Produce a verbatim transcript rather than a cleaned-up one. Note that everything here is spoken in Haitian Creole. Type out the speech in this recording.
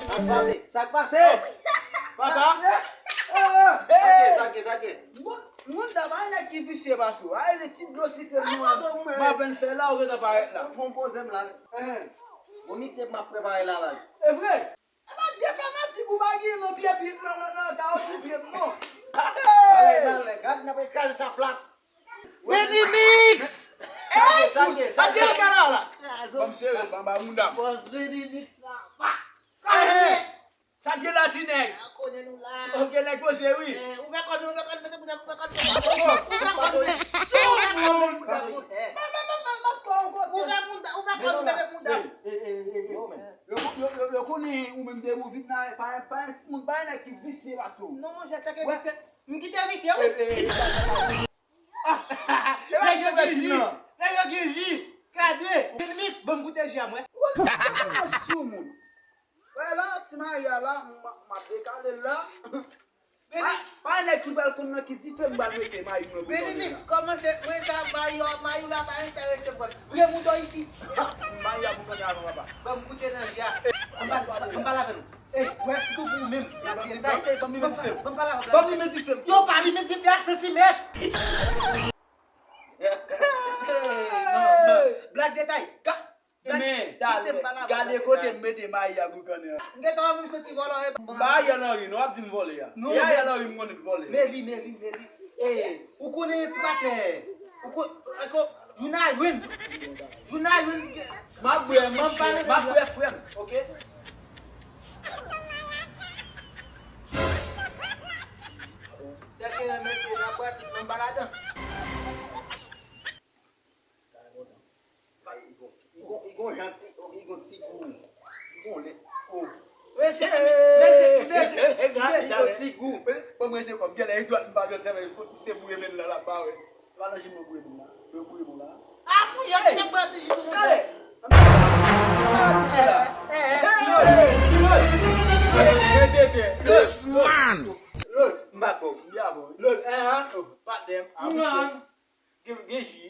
Sa k pase? Sa k pase? Papa? Sa k gen? Sa k gen? Sa k gen? Moun, moun dam, ay nèg ki visye pase w. Ay, le ti dlo sitre nou an, m apèn fè la, ou gentan parèt la. Fon poze m la. Bon, midi m ap prepare la, baz. E vre? E pa de fanatik ou pa gen nan pye, pye, nan, nan, nan, ta ou sou pye m, non. Hey! Gad, n ap kraze sa plat. Benny Mix! Sa k gen, sa k gen, sa k gen? Gade kara la. Ban m sere, ban m ba moun dam. Bòs Benny Mix sa. Hey! Sa k gen la, ti nèg? Konnen nou la. Ok, nèg poze, wi. Ouvè kò nou, ouvè kò nou, mete bout a nou, ouvè kò nou. Ouvè kò nou, ouvè kò nou, mete bout a nou. Ouvè moun, ouvè kò nou, mete bout a nou. Yo, yo, yo, yo konnen ou menm de ou vin la, pa, pa yon timoun, pa yon nèg ki visye pase w. Non, monchè, sa ke visye. M kite visye, wi. Nèg yo gen ji, nèg yo gen ji. Gade, Benny Mix, ban m goute ji a mwen. Ou konn sa k ap sou moun. Wè la, ti mayi a la, m, m ap dekale l la. Pa, pa nèg ki pral konn nan ki dife m pral mete mayi mwen pou Benny Mix, kòmanse, mwen sa mayi, mayi w la pa enterese m, frè. Vire mouton isi. Mayi a pou konnen avan papa. Ban m goute nan ji a. M pa, m pa lavel. Ey, wè, sitou pou ou menm. Ban m limen dife m. Ban m pale avè w. Ban m limen dife m. Yo, pa limen dife ak santimèt. Hey! Non, non. Blag detay. Men, talè, gade kote m mete mayi a goukannen an. M gentan anvi m santi vòlò e. M pa Ariel Henry, non, w ap di m vòlè a. Non, e Ariel Henry m konnen vòlè. Meli, Meli, Meli. Ey, ou konnen ti patnè. Ou kon, èske Jounaywen. Jounaywen. M ap bwè, m ap bwè frè m, ok? Sèke mesye nan pratik, men m pa ladan. Li gon, li gon, li gon jan ti, li gon ti gou. Li gon lè. Oh. Mesye, mesye, mesye, mesye. Li gon ti gou. Bon, mwen se kòm, gèlè, e dwat m pa gèlè, se bouye men la, la, pa wè. L al nan jim mwen bouye moun la. Mwen bouye moun la. A, mouye, li te pran ti jim mwen. Gade. Lòd, lòd, lòd, lòd, m pa bon. M byen bon. Lòd, en, en. Patnè m, a, mouche. Gen, gen ji.